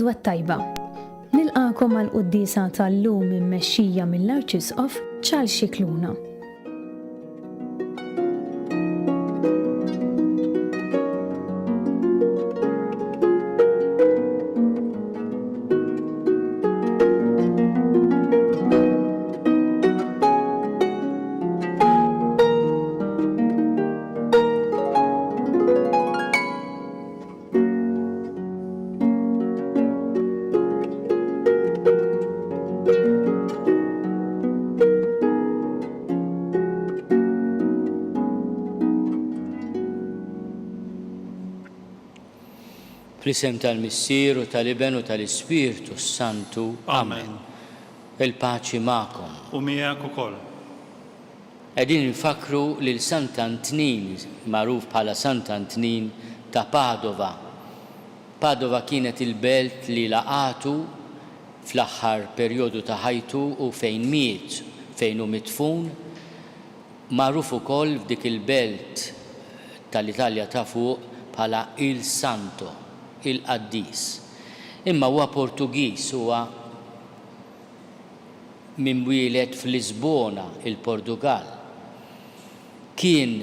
L-għodwa t-tajba. Nilqagħkom għall-quddiesa tal-lum immexxija mill-Arċisqof Charles Scicluna. Fl-isem tal-Missier u tal-Iben u tal-Ispirtu s-Santu. Amen. Il-paċi magħkom. U miegħek ukoll. Qegħdin infakkru lil Sant'Antnin, magħruf bħala Sant'Antnin ta' Padova. Padova kienet il-belt li laqgħatu fl-aħħar perjodu ta' ħajtu u fejn miet, fejn hu midfun. Magħruf ukoll f'dik il-belt tal-Italja ta' fuq bħala Il Santo, il-Qaddis. Imma huwa Portugiż, huwa Mimwieled f'Lisbona, il-Portugall. Kien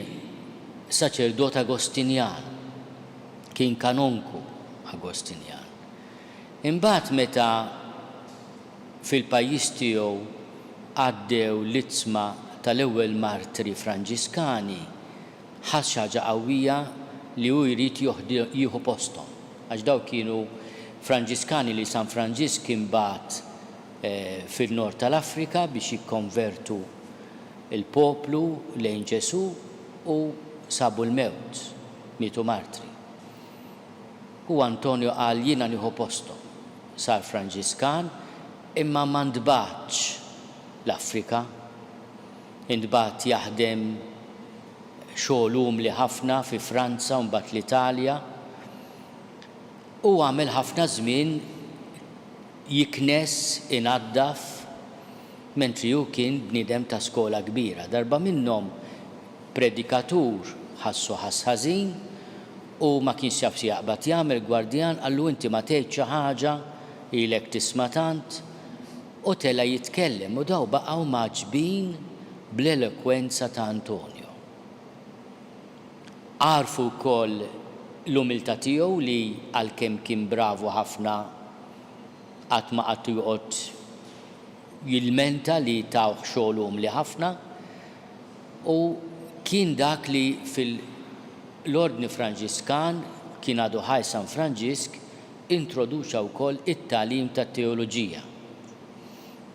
saċerdot Agostinjan. Kien kanonku Agostinjan. Imbagħad meta fil-pajjiż tiegħu għaddew l-idsma tal-ewwel martri Franġiskani, ħass xi ħaġa qawwija li hu jrid jieħu posthom. Għax dawk kienu Franġiskani li San Franġisk kien bagħat fin-nord tal-Afrika biex jikkonvertu l-poplu lejn Ġesù u sabu l-mewt, mietu martri. U Antonio qal jiena nieħu posthom. Sar Franġiskan imma ma ntbagħatx l-Afrika. Intbagħat jaħdem xogħol umli ħafna fi Franza u mbagħad l-Italja. U għamel ħafna żmien jiknes, inaddaf, mentri hu kien bniedem ta' skola kbira. Darba minnhom predikatur ħassu ħass ħażin u ma kienx jaf xi jaqbad jagħmel, gwardjan qallu inti ma tgħidx xi ħaġa, ilek tisma' tant, u tela' jitkellem u daw baqgħu mgħaġġbin bl-elokwenza ta' Antonio. Għarfu wkoll l-umiltà tiegħu li għalkemm kien bravu ħafna qatt ma qagħad joqgħod jilmenta li tawh xogħol umli ħafna u kien dak li fil-Ordni Franġiskan, kien għadu ħaj San Franġisk, introduċa wkoll it-tagħlim tat-teoloġija.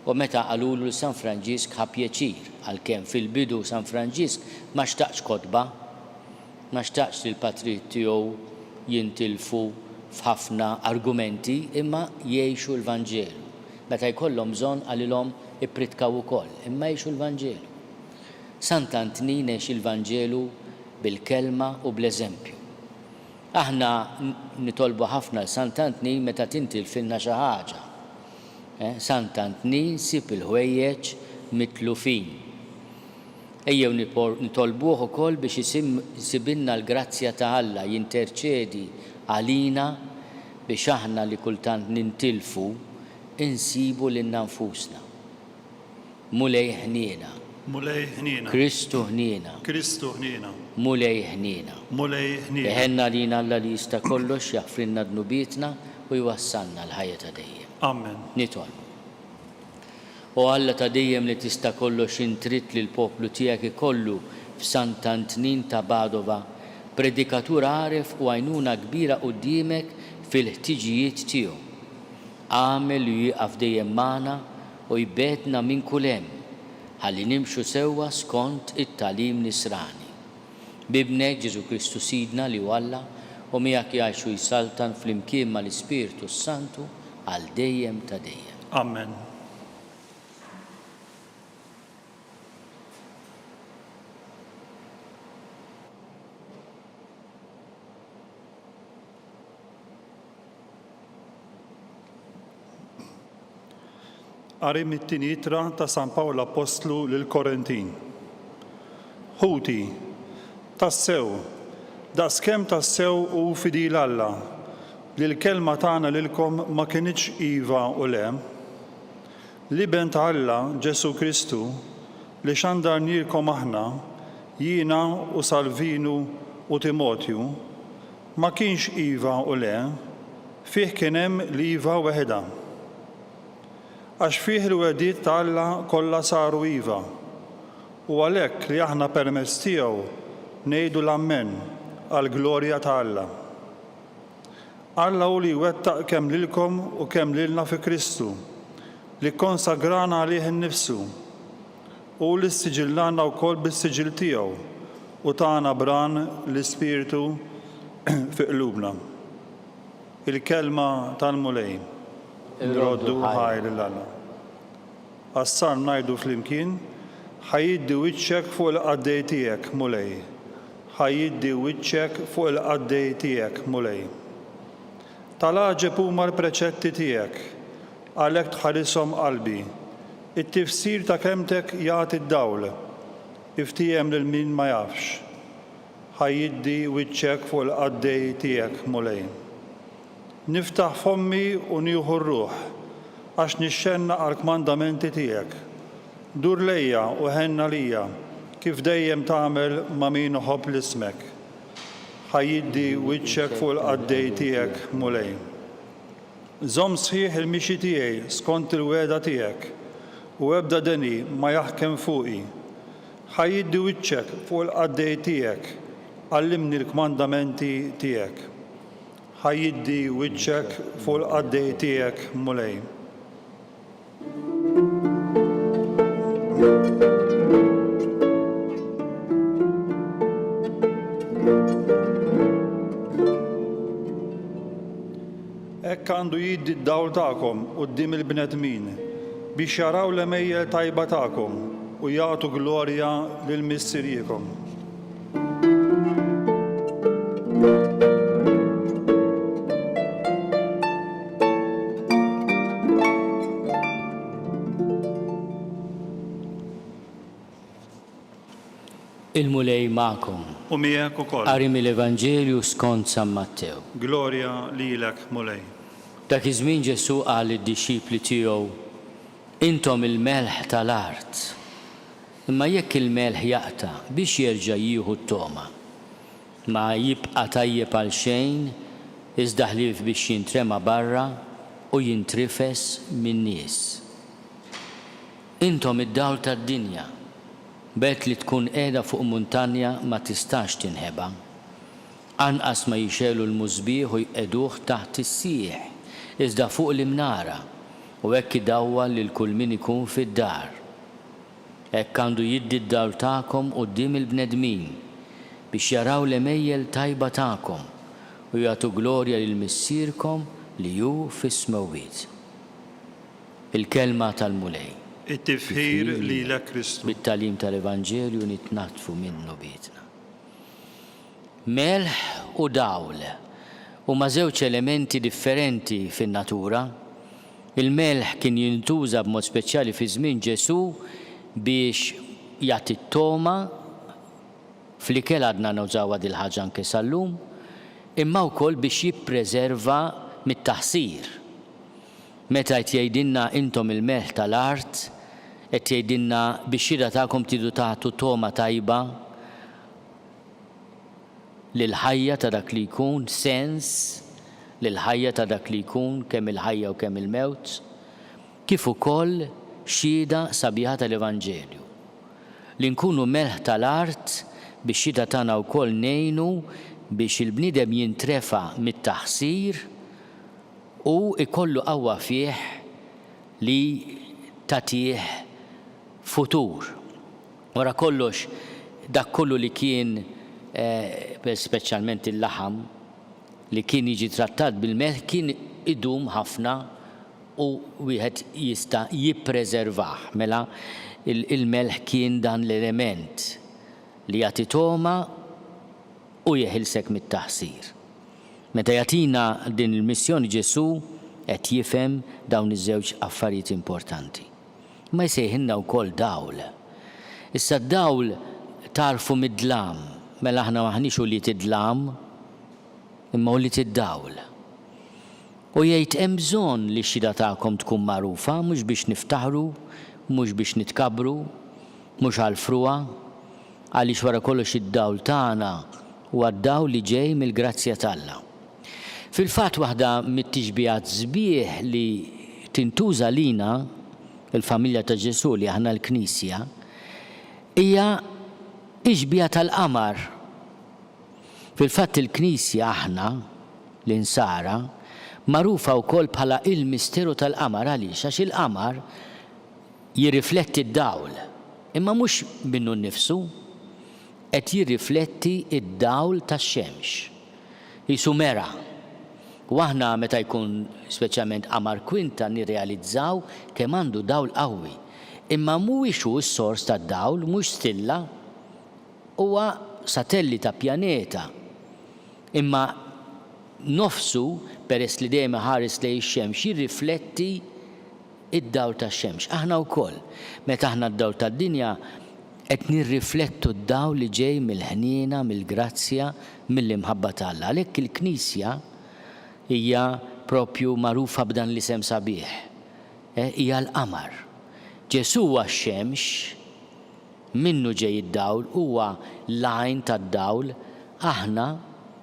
U meta qalulu li San Franġisk ħa pjaċir, għalkemm fil-bidu San Franġisk ma xtaqx kotba, ma xtaqx li l-patrijiet tiegħu jintilfu f'ħafna argumenti imma jgħixu l-Vanġelu. Meta jkollhom bżonn qalilhom ippritkaw ukoll, imma għixu l-Vanġelu. Sant'Antnin għex il-Vanġelu bil-kelma u bl-eżempju. Aħna nitolbu ħafna 'l Sant'Antnin meta tintilfilna xi ħaġa. Sant'Antnin sib il-ħwejjeġ mitlufin. Ejjew nitolbuh ukoll biex isibilna l-grazzja ta' Alla, jinterċedi għalina biex aħna li kultant nintilfu, insibu lilna nfusna. Mulej ħniena. Mulej ħniena. Kristu ħniena. Kristu ħniena. Mulej ħniena. Mulej ħniena. Iħenn għalina Alla li jista' kollox, jaħfrilna dnubietna u jwassalna għall-ħajja ta' dejjem. Amen. Nitolbu. O Alla ta' dejjem li tista' kollox int ridt li l-poplu tiegħek ikollu f'Sant'Antnin ta' Padova predikatur għaref u għajnuna kbira quddiemek fil-ħtiġijiet tiegħu. Agħmel li hu jieqaf dejjem magħna u jbegħedna minn kull hemm, ħalli nimxu sewwa skont it-tagħlim Nisrani. B'Ibnek, Ġesù Kristu Sidna, li hu Alla, u miegħek jgħix u jsaltan flimkien mal-Ispirtu s-Santu għal dejjem ta' dejjem. Amen. Qari mit-tieni ittra ta' San Pawl Appostlu lill-Korintin. Ħuti, tassew, daqskemm tassew hu fidil Alla, li l-kelma tagħna lilkom ma kinitx iva u le. L-Iben ta' Alla, Ġesù Kristu, li xandarnielkom aħna, jiena u Salvinu u Timotju, ma kienx iva u le, fih kien hemm l-iva weħidha. Għax fih il-wegħdiet ta' Alla kollha saru iva, u għalhekk li aħna permezz tiegħu ngħidu l-Ammen għall-glorja ta' Alla. Alla hu li jwettaq kemm lilkom u kemm lilna fi Kristu, li kkonsagrana għalih innifsu. Hu li ssiġillana wkoll bis-siġill tiegħu u tana bran l-Ispirtu fi qlubna. Il-Kelma tal-Mulej. Nroddu ħajr lil Alla. Għas-Salm ngħidu flimkien, Ħa jiddi wiċċek fuq il-qaddej tiegħek, Mulej. Ħa jiddi wiċċek fuq il-qaddej tiegħek, Mulej. Tal-għaġeb huma l-preċetti tiegħek, għalhekk tħarishom qalbi. It-tifsir ta' kelmtek jagħti d-dawl, iftiehem lil min ma jafx. Ħa jiddi wiċċek fuq il-qaddej tiegħek, Mulej. Niftaħ fommi u nieħu r-ruħ, għax nixxennaq għall-kmandamenti tiegħek. Dur lejja u ħenn għalija, kif dejjem tagħmel ma' min iħobb 'l ismek. Ħa jiddi wiċċek fuq il-qaddej tiegħek, Mulej. Żomm sħiħ il-mixi tiegħi skont il-wegħda tiegħek, u ebda deni ma jaħkem fuqi. Ħa jiddi wiċċek fuq il-qaddej tiegħek, għallimni l-kmandamenti tiegħek. Ħa jiddi wiċċek fuq il-qaddej tiegħek, Mulej. Hekk għandu jiddi d-dawl tagħkom quddiem il-bnedmin, biex jaraw l-għemejjel tajba tagħkom u jagħtu glorja lil Missieriekom. Il-Mulej magħkom. U miegħek ukoll. Qari mill-Evanġelju skont San Mattew. Glorja lilek, Mulej. Dak iż-żmien Ġesù qal lid-dixxipli tiegħu, Intom il-melħ tal-art. Imma jekk il-melħ jaqta', biex jerġa' jieħu t-togħma? Ma jibqa' tajjeb għal xejn, iżda ħlief biex jintrema barra u jintrifes min-nies. Intom id-dawl tad-dinja. Belt li tkun qiegħda fuq muntanja ma tistax tinħeba. Anqas ma jixegħlu l-musbieħ u jqegħduh taħt is-sieħ, iżda fuq l-imnara, u hekk idawwal lil kull min ikun fid-dar. Hekk għandu jiddi d-dawl tagħkom quddiem il-bnedmin, biex jaraw l-għemejjel tajba tagħkom u jagħtu glorja lil Missierkom li hu fis-smewwiet. Il-Kelma tal-Mulej. It-tifħir lilek Kristu. Bit-tagħlim tal-Evanġelju nitnaddfu minn dnubietna. Melħ u dawl huma żewġ elementi differenti fin-natura. Il-melħ kien jintuża b'mod speċjali fi żmien Ġesù biex jagħti t-togħma fl-ikel, għadna nużawha dil-ħaġa anke sal-lum, imma wkoll biex jippreserva mit-taħsir. Meta qed jgħidilna intom il-melħ tal-art, qed jgħidilna bix-xhieda tagħkom tridu tagħtu togħma tajba lill-ħajja ta' dak li jkun, sens lill-ħajja ta' dak li jkun, kemm il-ħajja u kemm il-mewt, kif ukoll xhieda sabiħa tal-Evanġelju. Li nkunu melħ tal-art bix-xhieda tagħna wkoll ngħinu biex il-bniedem jintrefa' mit-taħsir u jkollu qawwa fih li tagħtih futur. Wara kollox, dak kollu li kien, speċjalment il-laħam, li kien jiġi trattat bil-melħ kien idum ħafna u wieħed jista' jippreservah. Mela il-melħ kien dan l-element li jagħti togħma u jeħilsek mit-taħsir. Meta jagħtina din il-missjoni Ġesù qed jifhem dawn iż-żewġ affarijiet importanti. Imma jsejħilna wkoll dawl. Issa d-dawl tagħrfu mid-dlam, mela aħna m'aħniex ulied id-dlam, imma ulied id-dawl. U jgħid hemm bżonn li x-xhieda tagħkom tkun magħrufa mhux biex niftaħru, mhux biex nitkabbru, mhux għall-frugħa, għaliex wara kollox id-dawl tagħna huwa d-dawl li ġej mill-grazzja t'Alla. Fil-fatt waħda mit-tixbihat sbieħ li tintuża lina, il-familja ta' Ġesù li aħna l-Knisja, hija x-xbieha tal-qamar. Fil-fatt il-Knisja aħna, l-Insara, magħrufa wkoll bħala il-misteru tal-qamar għaliex? Għax il-qamar jirrifletti d-dawl, imma mhux minnu nnifsu, qed jirrifletti d-dawl tax-xemx. Qisu mera. U aħna meta jkun speċjalment qamar kwinta nirrealizzaw kemm għandu dawl qawwi. Imma mhuwiex hu s-sors tad-dawl, mhux stilla. Huwa satellita, pjaneta. Imma nofsu, peress li dejjem iħares lejn ix-xemx, jirrifletti d-dawl tax-xemx. Aħna wkoll, meta aħna d-dawl tad-dinja, qed nirriflettu d-dawl li ġej mill-ħniena, mill-grazzja, mill-imħabba ta' Alla. Għalhekk il-Knisja hija propju magħrufa b'dan l-isem sabiħ. Hija l-qamar. Ġesù huwa x-xemx, minnu ġej id-dawl, huwa l-għajn tad-dawl, aħna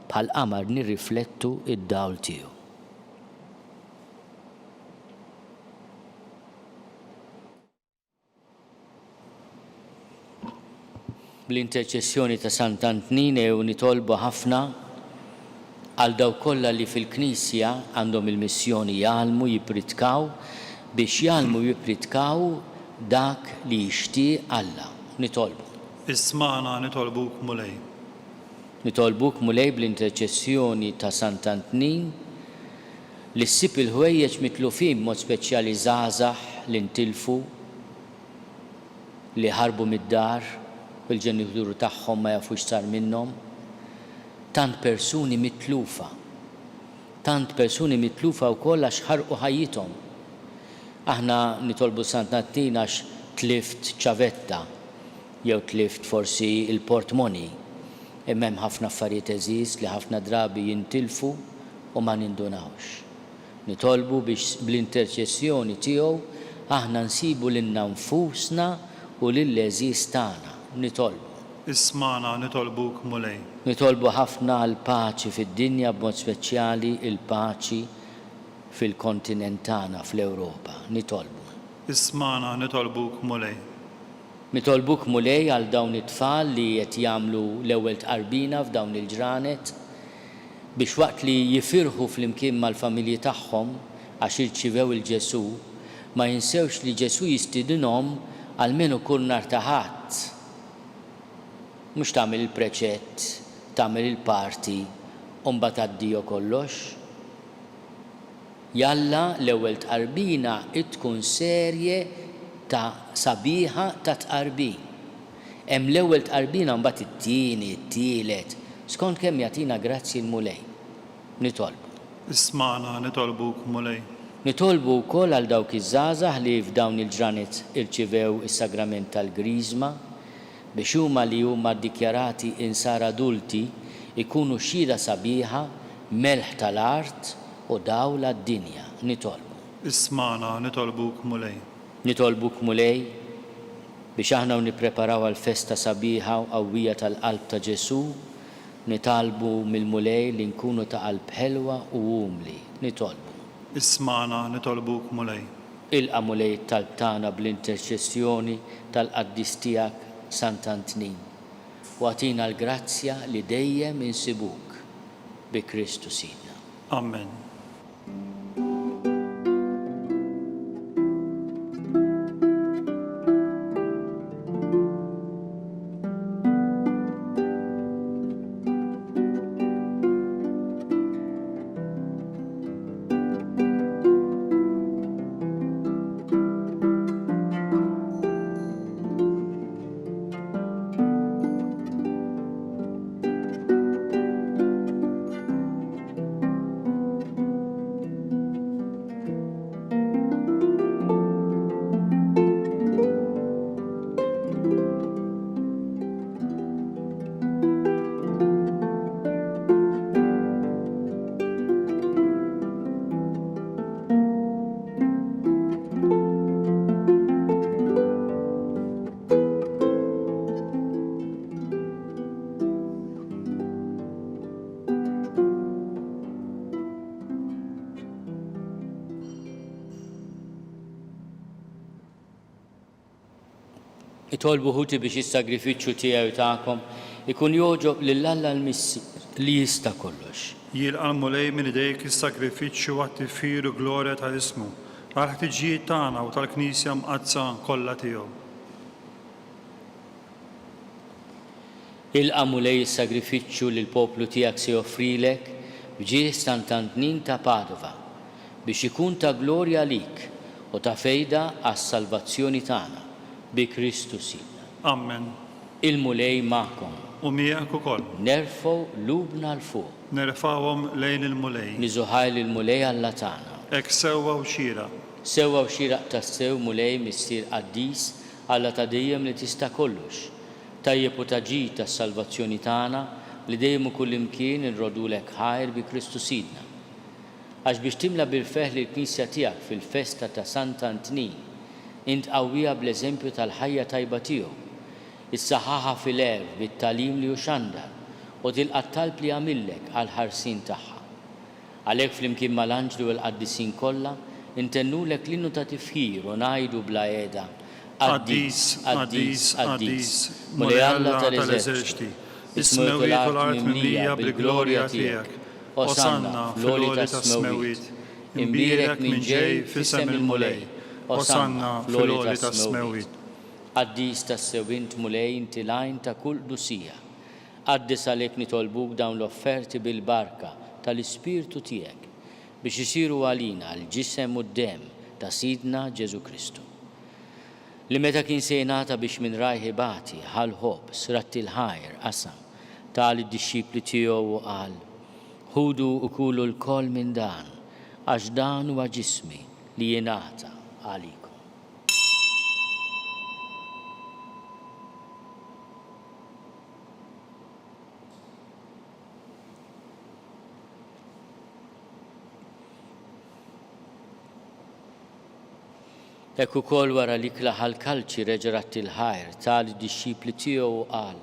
bħall-qamar nirriflettu d-dawl tiegħu. Bl-interċessjoni ta' Sant'Antnin ejjew nitolbu ħafna għal dawk kollha li fil-Knisja għandhom il-missjoni jgħallmu, jippritkaw, biex jgħallmu u jippritkaw dak li jixtieq Alla. Nitolbu. Ismagħna nitolbuk Mulej. Nitolbuk Mulej bl-interċessjoni ta' Sant'Antnin li ssib il-ħwejjeġ mitlufin b'mod speċjali żgħażagħ li ntilfu, li ħarbu mid-dar u l-ġenituri tagħhom ma jafux x'sar minnhom. Tant persuni mitlufa. Tant persuni mitlufa wkoll għax ħarqu ħajjithom. Aħna nitolbu Sant'Antnin għax tlift ċavetta jew tlift forsi l-portmoni. Imma hemm ħafna affarijiet għeżież li ħafna drabi jintilfu u ma nindunawx. Nitolbu biex bl-interċessjoni tiegħu aħna nsibu lilna nfusna u lill-għeżież tagħna. Nitolbu. Ismagħna nitolbuk Mulej. Nitolbu ħafna għall-paċi fid-dinja b'mod speċjali l-paċi fil-kontinent tagħna fl-Ewropa. Nitolbu. Ismagħna nitolbuk Mulej. Nitolbuk Mulej għal dawn it-tfal li qed jagħmlu l-ewwel tqarbina f'dawn il-ġranet, biex waqt li jifirħu flimkien mal-familji tagħhom għax irċivew 'il Ġesù, ma jinsewx li Ġesù jistidinhom almenu kull nhar ta' Ħadd. Mhux tagħmel il-preċett, tagħmel il-party u mbagħad addio kollox. Jalla l-ewwel tqarbina tkun serje ta' sabiħa ta' tqarbin. Hemm l-ewwel tqarbina mbagħad it-tieni, it-tielet, skont kemm jagħtina grazzji l-Mulej. Nitolbu. Ismagħna nitolbuk Mulej. Nitolbu wkoll għal dawk iż-żgħażagħ li f'dawn il-ġranet irċivew is-sagrament tal-Griżma, biex huma li huma ddikjarati Insara adulti jkunu xhieda sabiħa, melħ tal-art u dawl għad-dinja. Nitolbu. Ismagħna, nitolbuk Mulej. Nitolbuk Mulej, biex aħna u nippreparaw għall-festa sabiħa u qawwija tal-Qalb ta' Ġesù, nitgħallmu mill-Mulej li nkunu ta' qalb ħelwa u umli. Nitolbu. Ismagħna, nitolbuk Mulej. Ilqa' Mulej it-talb tagħna bl-interċessjoni tal-qaddis tiegħek Sant'Antnin, u agħtina l-grazzja li dejjem insibuk bi Kristu Sidna. Amen. Itolbu ħuti biex is-sagrifiċċju tiegħi u tagħkom ikun jogħġob lil Alla l-Missier li jista' kollox. Jilqa' l-Mulej minn idejk is-sagrifiċċju għat-tifħir u glorja ta' ismu, għall-ħtiġijiet tagħna u tal-Knisja Mqaddsa kollha tiegħu. Ilqa' Mulej is-sagrifiċċju li l-poplu tiegħek se joffrilek b'ġieħ Sant'Antnin ta' Padova, biex ikun ta' glorja għalik u ta' fejda għas-salvazzjoni tagħna, bi Kristu Sidna. Ammen. Il-Mulej magħkom. U miegħek ukoll. Nerfgħu qlubna 'l fuq. Nerfgħuhom lejn il-Mulej. Niżu ħajr lill-Mulej Alla tagħna. Hekk sewwa u xieraq. Sewwa u xieraq tassew, Mulej, Missier qaddis, Alla ta' dejjem li tista' kollox. Tajjeb u ta' ġid għas-salvazzjoni tagħna li dejjem u kullimkien inroddulek ħajr bi Kristu Sidna. Għax biex timla bil-ferħ lill-Knisja tiegħek fil-festa ta' Sant'Antnin, int qawwiha bl-eżempju tal-ħajja tajba tiegħu, issaħħaħha fil-għerf bit-tagħlim li hu xandar, u tilqa' t-talb li għamillek għall-ħarsien tagħha. Għalhekk flimkien mal-anġli u l-qaddisin kollha, intennulek l-innu ta' tifħir u ngħidu bla heda, Qaddis, qaddis, qaddis, Mulej Alla tal-eżerċti, is-smewwiet u l-art mimlija bil-glorja tiegħek. Osanna fl-għoli tas-smewwiet. Imbierek min ġej f'isem il-Mulej. Osanna fl-għoli tas-smewwiet. Qaddis tassew int, Mulej, inti l-għajn ta' kull qdusija. Qaddes għalhekk nitolbuk dawn l-offerti bil-barka tal-Ispirtu tiegħek, biex isiru għalina l-ġisem u d-demm ta' Sidna Ġesù Kristu. Li meta kien se jingħata biex minn rajh ibati, ħa l-ħobż, radd il-ħajr, qasam, ta lid-dixxipli tiegħu u qal, Ħudu u kulu lkoll minn dan, għax dan huwa ġismi li jingħata għalikom. Hekk ukoll wara l-ikla ħa l-kalċi reġa' radd il-ħajr, ta lid-dixxipli tiegħu u qal,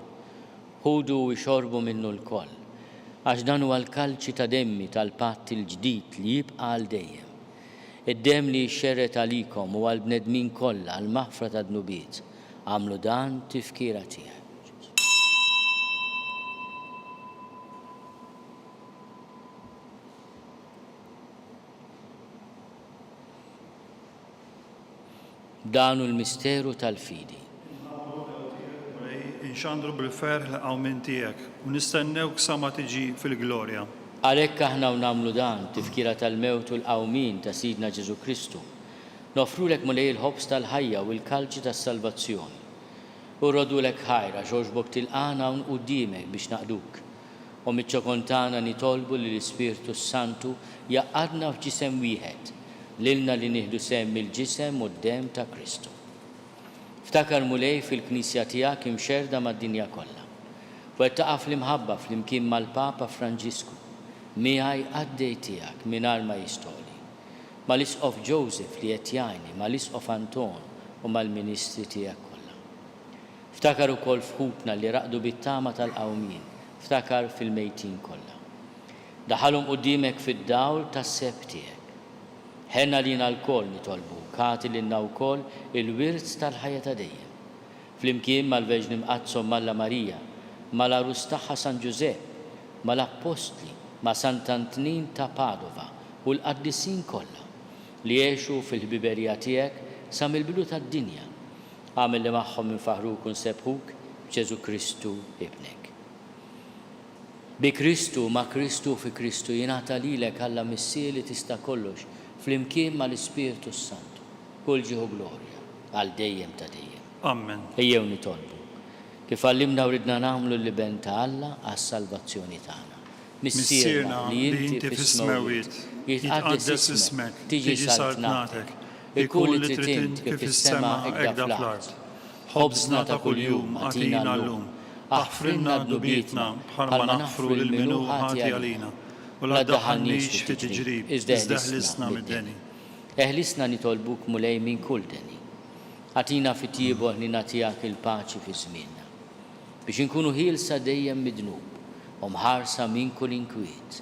Ħudu u ixorbu minnu lkoll, għax dan huwa l-kalċi ta' demmi tal-patt il-ġdid li jibqa' għal dejjem. Id-demm li jixxerred għalikom u għall-bnedmin kollha għall-maħfra tad-dnubiet. Agħmlu dan tifkira tiegħi. Dan hu l-misteru tal-fidi. Inħabbru l-mewt tiegħek, Mulej, inxandru bil-ferħ l-qawmien tiegħek, u nistennewk sa ma tiġi fil-glorja. Għalhekk aħna u nagħmlu dan, tifkira tal-mewt u l-qawmien ta' Sidna Ġesù Kristu, noffrulek Mulej il-ħobż tal-ħajja u l-kalċi tas-salvazzjoni. U rroddulek ħajr għax għoġbok tilqagħna hawn quddiemek biex naqduk. U miċ-ċokon tagħna nitolbu li l-Ispirtu s-Santu jgħaqqadna f'ġisem wieħed, lilna li nieħdu sehem mill-ġisem u d-demm ta' Kristu. Ftakar, Mulej, fil-Knisja tiegħek imxerrda mad-dinja kollha. Wettaqha fl-imħabba flimkien mal-Papa Franġisku, miegħi qaddej tiegħek mingħajr ma jistogħli, mal-Isqof Joseph li qed jgħinni, mal-Isqof Anton u mal-ministri tiegħek kollha. Ftakar ukoll f'ħutna li raqdu bit-tama tal-qawmien, ftakar fil-mejtin kollha. Daħħalhom quddiemek fid-dawl tas-sebħ tiegħek. Ħenn għalina lkoll, nitolbuk, agħti lilna wkoll il-wirt tal-ħajja ta' dejjem. Flimkien mal-Verġni Mqaddsa Omm Alla Marija, mal-għarus tagħha San Ġużepp, mal-Appostli, ma' Sant'Antnin ta' Padova u l-qaddisin kollha, li għexu fil-ħbiberija tiegħek sa mill-bidu tad-dinja, Agħmel li magħhom infaħħruk u nsebbħuk b'Ġesù Kristu Ibnek. Bi Kristu, ma' Kristu u fi Kristu jingħata lilek Alla Missier li tista' kollox flimkien mal-Ispirtu s-Santu, kull ġieħ u glorja, għal dejjem ta' dejjem. Ammen. Ejjew nitolbu, kif għallimna u ridna nagħmlu l-Iben ta' Alla għas-salvazzjoni tagħna. Missierna li inti fis-smewwiet, jitqaddes ismek, tiġi saltnatek, ikun li trid int kif fis-sema hekk fl-art. Ħobżna ta' kuljum agħtina llum. Aħfrilna dnubietna bħalma naħfru lil min hu ħati għalina, u la ddaħħalniex fi tiġrib, iżda eħlisna mid-deni. Eħlisna nitolbuk Mulej minn kull deni. Agħtina fit-tjieba u l-ħniena tiegħek il-paċi fi żmienna. Biex inkunu ħielsa dejjem mid-dnub u mħarsa minn kull inkwiet,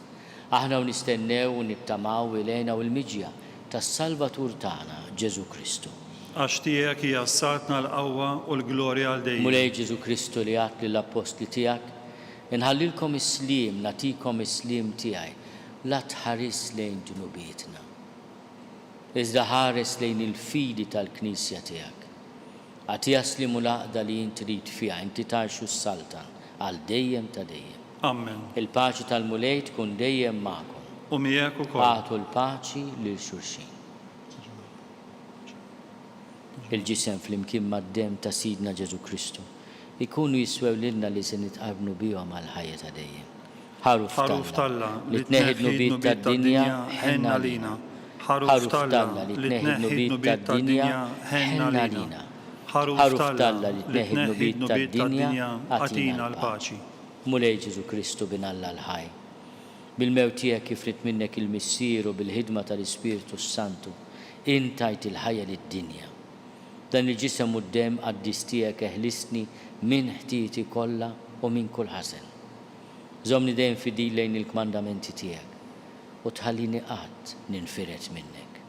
aħna u nistennew u nittamaw il-hena u l-miġja tas-Salvatur tagħna, Ġesù Kristu. Għax tiegħek hija s-saltna, l-qawwa u l-glorja għal dejjem. Mulej Ġesù Kristu li għedt lill-appostli tiegħek, Inħallilkom is-sliem, nagħtikom is-sliem tiegħi, la tħarisx lejn dnubietna, iżda ħares lejn il-fidi tal-Knisja tiegħek. Agħtiha s-sliem u l-għaqda li int trid fiha, inti tgħix u ssaltan għal dejjem ta' dejjem. Ammen. Il-paċi tal-Mulej tkun dejjem magħkom. U miegħek ukoll. Agħtu l-paċi lil xulxin. Il-ġisem flimkien mad-demm ta' Sidna Ġesù Kristu jkunu jiswew lilna li se nitqarbnu bihom għall-ħajja ta' dejjem. Ħaruf t'Alla, li tneħħi d-dnubiet tad-dinja, ħenn għalina. Ħaruf t'Alla, li tneħħi d-dnubiet tad-dinja, ħenn għalina. Ħaruf t'Alla, li tneħħi d-dnubiet tad-dinja, agħtina l-paċi. Mulej Ġesù Kristu, Bin Alla l-ħaj, bil-mewt tiegħek kif ried minnek il-Missier u bil-ħidma tal-Ispirtu s-Santu, int tajt il-ħajja lid-dinja. Dan il-Ġisem u d-Demm qaddis tiegħek eħlisni minn ħtieti kollha u minn kull ħażen. Żommni dejjem fidil lejn il-kmandamenti tiegħek, u tħallini qatt ninfired minnek.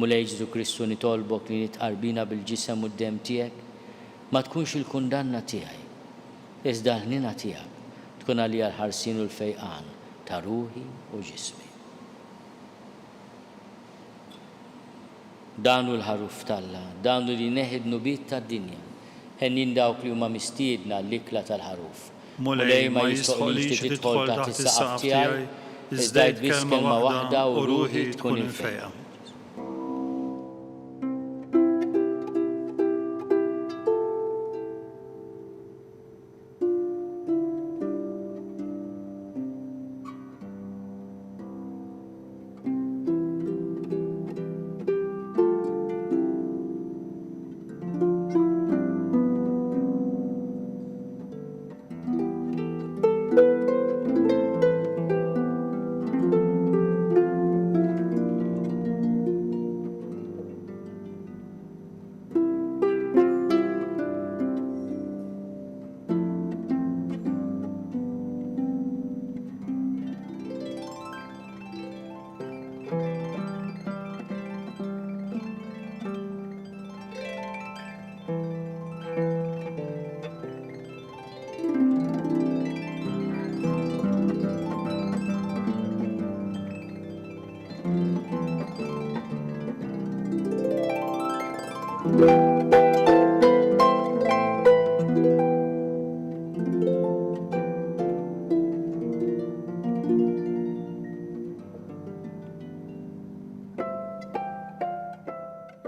Mulej Ġesù Kristu nitolbok li nitqarbina bil-Ġisem u d-Demm tiegħek ma tkunx il-kundanna tiegħi, iżda l-ħniena tiegħek tkun għalija l-ħarsien u l-fejqan ta' ruħi u ġismi. Dan hu l-Ħaruf t'Alla, dan hu li jneħħi d-dnubiet tad-dinja. Henjin dawk li huma mistiedna għall-ikla tal-Ħaruf. Mulej, ma jistħoqlix li tidħol taħt is-saqaf tiegħi, iżda għid biss kelma waħda u ruħi tkun imfejqa.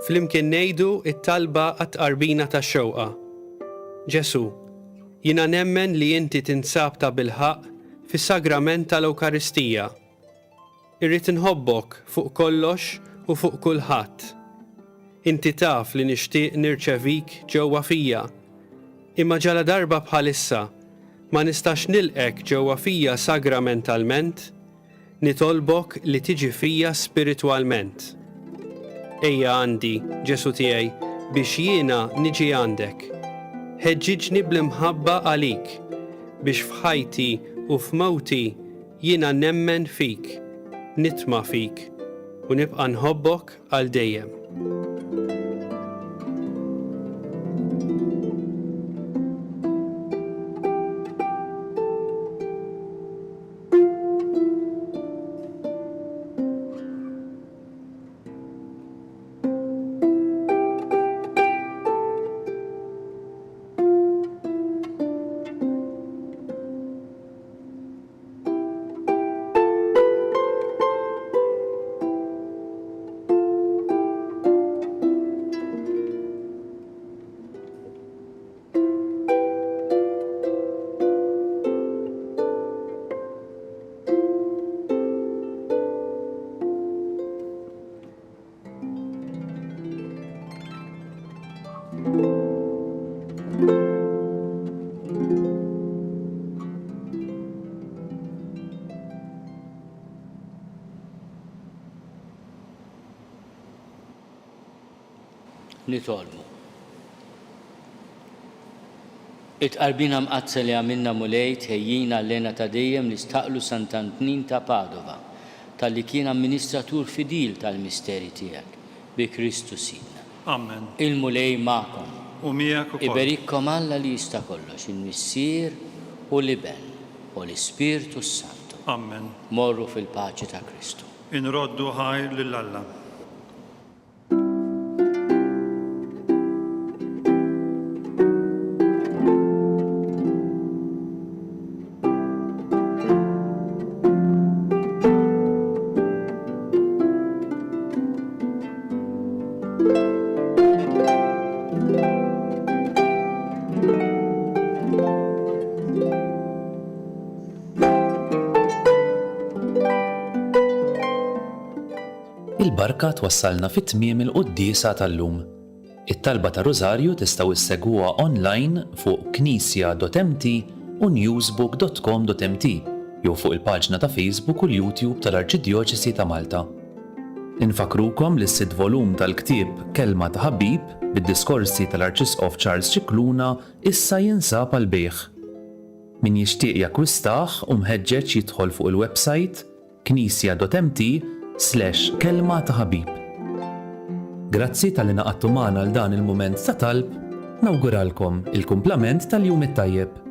Flimkien ngħidu t-talba għat-tqarbina tax-xewqa. Ġesù, jiena nemmen li inti tinsab tabilħaqq fis-sagrament tal-Ewkaristija. Irrid inħobbok fuq kollox u fuq kulħadd. Inti taf li nixtieq nirċevik ġewwa fija, imma ġaladarba bħalissa ma nistax nilqgħek ġewwa fija sagramentalment, nitolbok li tiġi fija spiritwalment. Ejja għandi, Ġesù tiegħi, biex jiena niġi għandek. Ħeġġiġni bl-imħabba għalik, biex f'ħajti u f'mewti Jiena nemmen fik, nitma' fik, u nibqa' nħobbok għal dejjem. Nitolbu. It-tqarbina mqaddsa li għamilna Mulej tħejjina għall-hena ta' dejjem li staqlu Sant'Antnin ta' Padova talli kien amministratur fidil tal-misteri tiegħek, bi Kristu Sidna. Amen. Il-Mulej magħkom. U miegħek ukoll. Iberikkom Alla li jista' kollox, il-Missier u l-Iben u l-Ispirtu s-Santu. Amen. Morru fil-paċi ta' Kristu. Inroddu ħajr lil Alla. Il-barka twassalna fi tmiem il-quddiesa tal-lum. It-talba ta' Rużarju tistgħu issegwuha online fuq knisja.mt u newsbook.com.mt jew fuq il-paġna ta' Facebook u l-YouTube tal-Arċidjoċesi ta' Malta. Infakkrukom li s-sitt volum tal-ktieb Kelma ta' Ħabib bid-diskorsi tal-Arċisqof Charles Scicluna issa jinsab għall-bejgħ. Min jixtieq jakkwistah hu mħeġġeġ jidħol fuq il-websajt knisja.mt slash kelma ta' ħabib. Grazzi talli ngħaqadtu magħna għal dan il-mument ta' talb, nawguralkom il-kumplament tal-jum it-tajjeb.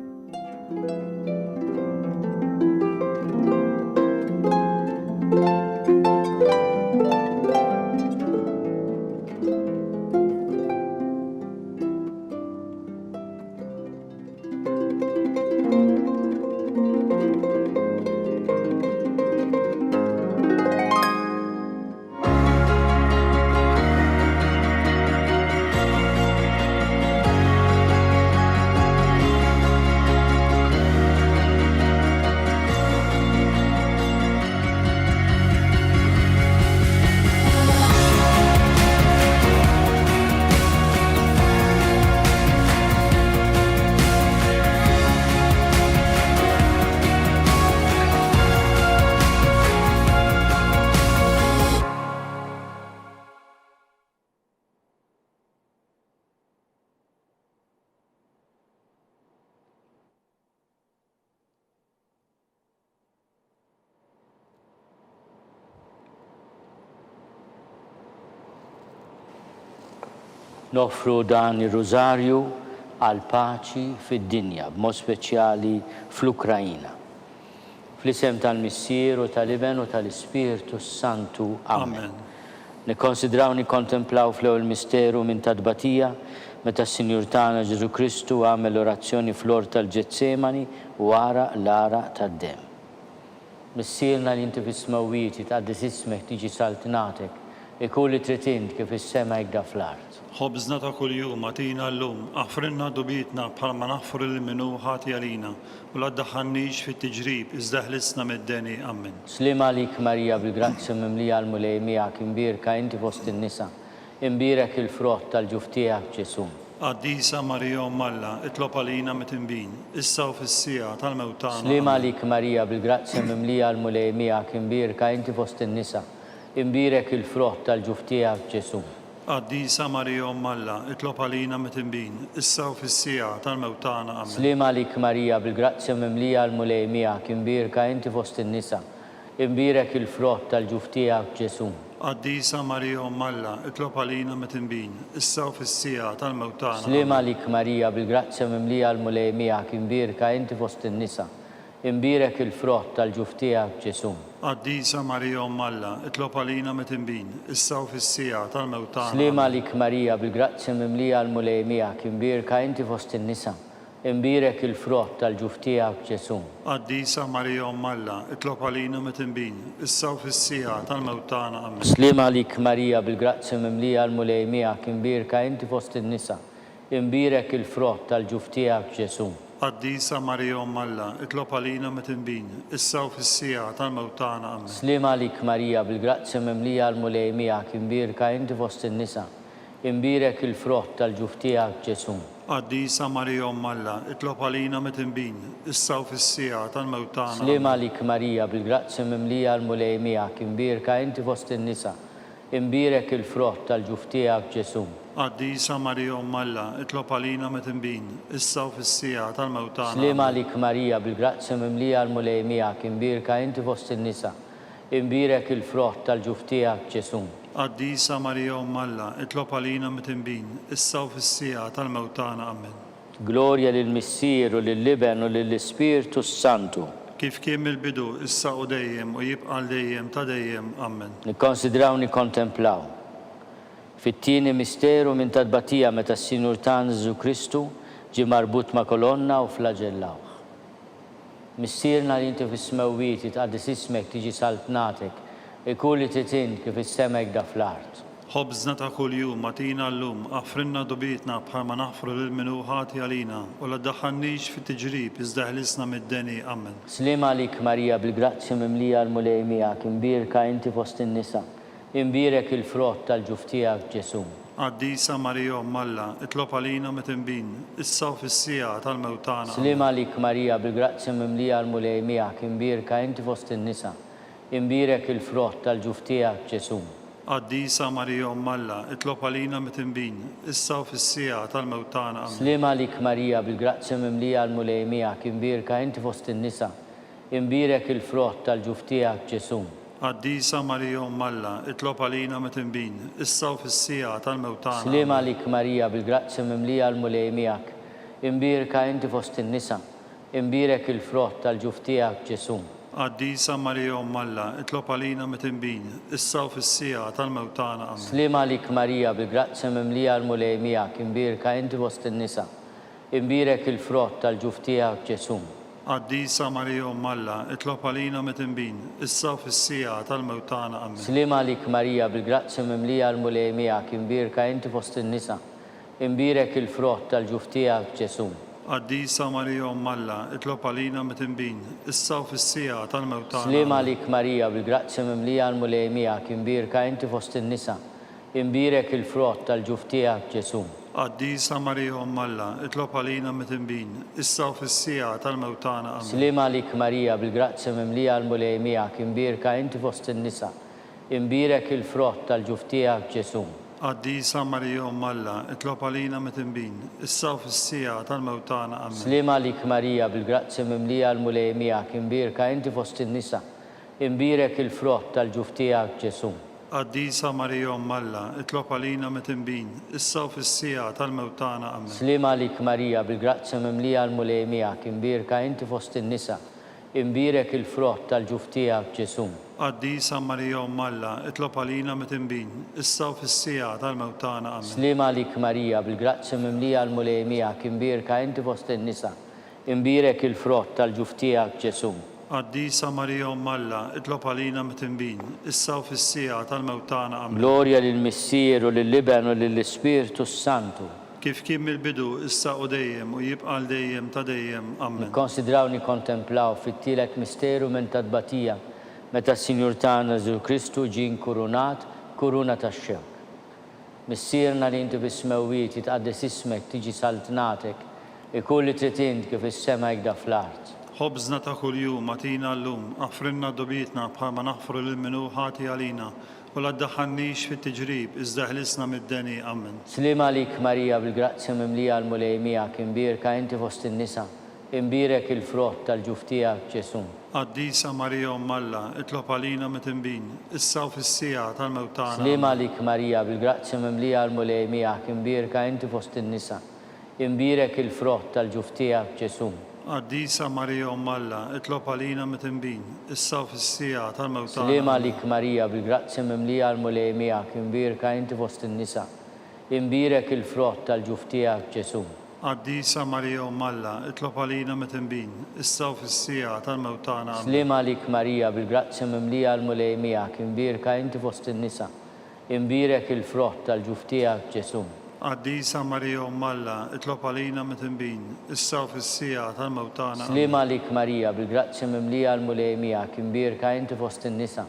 Noffru dan ir-Rużarju għall-paċi fid-dinja, b'mod speċjali fl-Ukraina. Fl-isem tal-Missier u tal-Iben u tal-Ispirtu s-Santu. Amen. Nikkonsidraw nikkontemplaw fl-ewwel misteru minn ta' tbatija, meta s-Sinjur tagħna Ġesù Kristu għamel l-orazzjoni fl-ort tal-Ġetsemani u għaraq l-għaraq tad-demm. Missierna li inti fis-smewwiet, jitqaddes ismek, tiġi saltnatek, ikun li trid int kif fis-sema hekk da fl-art. Ħobżna ta' kuljum agħtina llum, aħfrilna dnubietna bħalma naħfru lil min hu ħati għalina, u la ddaħħalnix fit-tiġrib, iżda eħlisna mid-deni. Ammen. Sliem għalik Marija bil-grazzja mimlija l-Mulej miegħek, imbierka inti fost in-nisa, imbierek il-frott tal-ġuf tiegħek Ġesù. Qaddisa Marija Omm Alla, itlob għalina mitinbin, issa u fis-siegħa tal-mewt tagħna. Sliem Ammen. għalik Marija bil-grazzja mimlija l-Mulej miegħek, imbierka inti fost in-nisa, imbierek il-frott tal-ġuf tiegħek Ġesù. Qaddisa Marija Omm Alla, itlob għalina mitinbin, issa u fis-siegħa tal-mewt tagħna. Ammen. Sliem għalik Marija bil-grazzja mimlija l-Mulej miegħek, imbierka inti fost in-nisa, Imbierek il-frott tal-ġuf tiegħek, Ġesù. Qaddisa Marija Omm Alla, itlob għalina mitinbin, issa u fis-siegħa tal-mewt tagħna. Sliem Amen. għalik Marija, bil-grazzja mimlija l-Mulej miegħek, imbierka inti fost in-nisa, imbierek il-frott tal-ġuf tiegħek, Ġesù. Qaddisa Marija Omm Alla, itlob għalina mitinbin, issa u fis-siegħa tal-mewt tagħna. Sliem Amen. għalik Marija, bil-grazzja mimlija l-Mulej miegħek, imbierka inti fost in-nisa, Imbierek il-frott tal-ġuf tiegħek, Ġesù. Qaddisa Marija Omm Alla, itlob għalina mitinbin, issa u fis-siegħa tal-mewt tagħna. Ammen. Sliem għalik Marija bil-grazzja mimlija l-Mulej miegħek, imbierka inti fost in-nisa, imbierek il-frott tal-ġuf tiegħek, Ġesù. Qaddisa Marija Omm Alla, itlob għalina mitinbin, issa u fis-siegħa tal-mewt tagħna. Ammen. Sliem għalik Marija bil-grazzja mimlija l-Mulej miegħek, imbierka inti fost in-nisa, Imbierek il-frott tal-ġuf tiegħek, Ġesù. Qaddisa Marija Omm Alla, itlob għalina mitinbin, issa u fis-siegħa tal-mewt tagħna. Sliem Amen. għalik Marija, bil-grazzja mimlija l-Mulej miegħek, imbierka inti fost in-nisa, imbierek il-frott tal-ġuf tiegħek, Ġesù. Qaddisa Marija Omm Alla, itlob għalina mitinbin, issa u fis-siegħa tal-mewt tagħna. Sliem Amen. għalik Marija, bil-grazzja mimlija l-Mulej miegħek, imbierka inti fost in-nisa, Imbierek il-frott tal-ġuf tiegħek, Ġesù. Qaddisa Marija Omm Alla, itlob għalina mitinbin, issa u fis-siegħa tal-mewt tagħna. Ammen. Glorja lill-Missier u lill-Iben u lill-Ispirtu s-Santu. Kif kien mill-bidu, issa u dejjem, u jibqa' għal dejjem ta' dejjem. Ammen. Nikkonsidraw nikkontemplaw. Fit-tieni misteru minn ta' tbatija meta s-Sinjur tagħna Ġesù Kristu ġie marbut ma' kolonna u flaġellawh. Missierna li inti fis-smewwiet, jitqaddes ismek, tiġi saltnatek, ikun li trid int kif fis-sema hekk da fl-art. Ħobżna ta' kuljum agħtina llum, aħfrilna dnubietna bħalma naħfru lil min hu ħati għalina, u la ddaħħalnix fit-tiġrib, iżda eħlisna mid-deni. Ammen. Sliem għalik Marija bil-grazzja mimlija l-Mulej miegħek, imbierka inti fost in-nisa, Imbierek il-frott tal-ġuf tiegħek, Ġesù. Qaddisa Marija Omm Alla, itlob għalina mitinbin, issa u fis-siegħa tal-mewt tagħna. Sliem għalik Marija bil-grazzja mimlija l-Mulej miegħek, imbierka inti fost in-nisa, imbierek il-frott tal-ġuf tiegħek, Ġesù. Qaddisa Marija Omm Alla, itlob għalina mitinbin, issa u fis-siegħa tal-mewt tagħna. Ammen. Sliem għalik Marija bil-grazzja mimlija l-Mulej miegħek, imbierka inti fost in-nisa, Imbierek il-frott tal-ġuf tiegħek, Ġesù. Qaddisa Marija Omm Alla, itlob għalina mitinbin, issa u fis-siegħa tal-mewt tagħna. Sliem għalik Marija bil-grazzja mimlija l-Mulej miegħek, imbierka inti fost in-nisa, imbierek il-frott tal-ġuf tiegħek, Ġesù. Qaddisa Marija Omm Alla, itlob għalina mitinbin, issa u fis-siegħa tal-mewt tagħna. Ammen. Sliem għalik Marija bil-grazzja mimlija l-Mulej miegħek, imbierka inti fost in-nisa, Imbierek il-frott tal-ġuf tiegħek, Ġesù. Qaddisa Marija Omm Alla, itlob għalina mitinbin, issa u fis-siegħa tal-mewt tagħna. Ammen. Sliem għalik Marija, bil-grazzja mimlija l-Mulej miegħek, imbierka inti fost in-nisa, imbierek il-frott tal-ġuf tiegħek, Ġesù. Qaddisa Marija Omm Alla, itlob għalina mitinbin, issa u fis-siegħa tal-mewt tagħna. Sliem Ammen. għalik Marija, bil-grazzja mimlija l-Mulej miegħek, imbierka inti fost in-nisa, Imbierek il-frott tal-ġuf tiegħek, Ġesù. Qaddisa Marija Omm Alla, itlob għalina mitinbin, issa u fis-siegħa tal-mewt tagħna. Ammen. Sliem għalik Marija, bil-grazzja mimlija l-Mulej miegħek, imbierka inti fost in-nisa, imbierek il-frott tal-ġuf tiegħek, Ġesù. Qaddisa Marija Omm Alla, itlob għalina mitinbin, issa u fis-siegħa tal-mewt tagħna. Ammen. Sliem għalik Marija, bil-grazzja mimlija l-Mulej miegħek, imbierka inti fost in-nisa, imbierek il-frott tal-ġuf tiegħek, Ġesù. Qaddisa Marija Omm Alla, itlob għalina mitinbin, issa u fis-siegħa tal-mewt tagħna. Ammen. Sliem għalik Marija, bil-grazzja mimlija l-Mulej miegħek, imbierka inti fost in-nisa, imbierek il-frott tal-ġuf tiegħek, Ġesù. Qaddisa Marija Omm Alla, itlob għalina mitinbin, issa u fis-siegħa tal-mewt tagħna. Ammen. Sliem għalik Marija, bil-grazzja mimlija l-Mulej miegħek, imbierka inti fost in-nisa, Imbierek il-frott tal-ġuf tiegħek, Ġesù. Qaddisa Marija Omm Alla, itlob għalina mitinbin, issa u fis-siegħa tal-mewt tagħna. Ammen. Glorja lill-Missier u lill-Iben u lill-Ispirtu s-Santu. Kif kien mill-bidu, issa u dejjem, u jibqa' għal dejjem ta' dejjem. Ammen. Nikkonsidraw nikkontemplaw fit-tielet misteru minn ta' tbatija, meta s-Sinjur tagħna Ġesù Kristu ġie nkurunat b'kuruna tax-xewk. Missierna li inti fis-smewwiet, jitqaddes ismek, tiġi saltnatek, ikun li trid int kif fis-sema hekk da fl-art. Ħobżna ta' kuljum agħtina llum, aħfrilna dnubietna bħalma naħfru lil min hu ħati għalina, u la ddaħħalnix fit-tiġrib, iżda eħlisna mid-deni. Ammen. Sliem għalik Marija bil-grazzja mimlija l-Mulej miegħek, imbierka inti fost in-nisa, Imbierek il-frott tal-ġuf tiegħek, Ġesù. Qaddisa Marija Omm Alla, itlob għalina mitinbin, issa u fis-siegħa tal-mewt tagħna. Sliem Ammen. għalik Marija, bil-grazzja mimlija l-Mulej miegħek, imbierka inti fost in-nisa, imbierek il-frott tal-ġuf tiegħek, Ġesù. Qaddisa Marija Omm Alla, itlob għalina mitinbin, issa u fis-siegħa tal-mewt tagħna. Sliem Ammen. għalik Marija, bil-grazzja mimlija l-Mulej miegħek, imbierka inti fost in-nisa, imbierek il-frott tal-ġuf tiegħek, Ġesù. Qaddisa Marija Omm Alla, itlob għalina mitinbin, issa u fis-siegħa tal-mewt tagħna. Ammen. Sliem għalik Marija, bil-grazzja mimlija l-Mulej miegħek, imbierka inti fost in-nisa, imbierek il-frott tal-ġuf tiegħek, Ġesù. Qaddisa Marija Omm Alla, itlob għalina mitinbin, issa u fis-siegħa tal-mewt tagħna. Sliem Ammen. għalik Marija, bil-grazzja mimlija l-Mulej miegħek, imbierka inti fost in-nisa,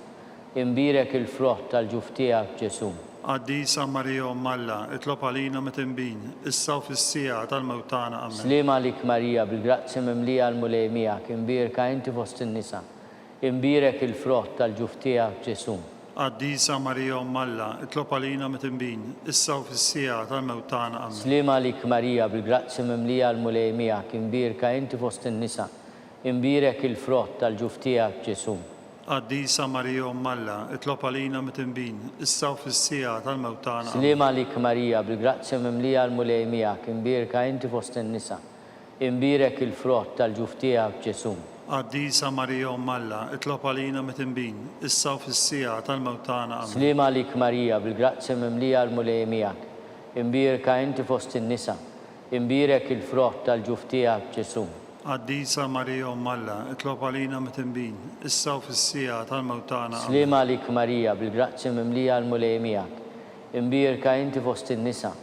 Imbierek il-frott tal-ġuf tiegħek, Ġesù. Qaddisa Marija Omm Alla, itlob għalina mitinbin, issa u fis-siegħa tal-mewt tagħna. Ammen. Sliem għalik Marija, bil-grazzja mimlija l-Mulej miegħek, imbierka inti fost in-nisa, imbierek il-frott tal-ġuf tiegħek, Ġesù. Qaddisa Marija Omm Alla, itlob għalina mitinbin, issa u fis-siegħa tal-mewt tagħna. Ammen. Sliem għalik Marija, bil-grazzja mimlija l-Mulej miegħek, imbierka inti fost in-nisa, imbierek il-frott tal-ġuf tiegħek, Ġesù. Qaddisa Marija Omm Alla, itlob għalina mitinbin, issa u fis-siegħa tal-mewt tagħna. Ammen. Sliem għalik Marija, bil-grazzja mimlija l-Mulej miegħek, imbierka inti fost in-nisa, imbierek il-frott tal-ġuf tiegħek Ġesù. Qaddisa Marija Omm Alla, itlob għalina mitinbin, issa u fis-siegħa tal-mewt tagħna. Ammen. Sliem għalik Marija, bil-grazzja mimlija l-Mulej miegħek, imbierka inti fost in-nisa, Imbierek il-frott tal-ġuf tiegħek, Ġesù. Qaddisa Marija Omm Alla, itlob għalina mitinbin, issa u fis-siegħa tal-mewt tagħna. Ammen. Sliem għalik Marija, bil-grazzja mimlija l-Mulej miegħek. Imbierka inti fost in-nisa.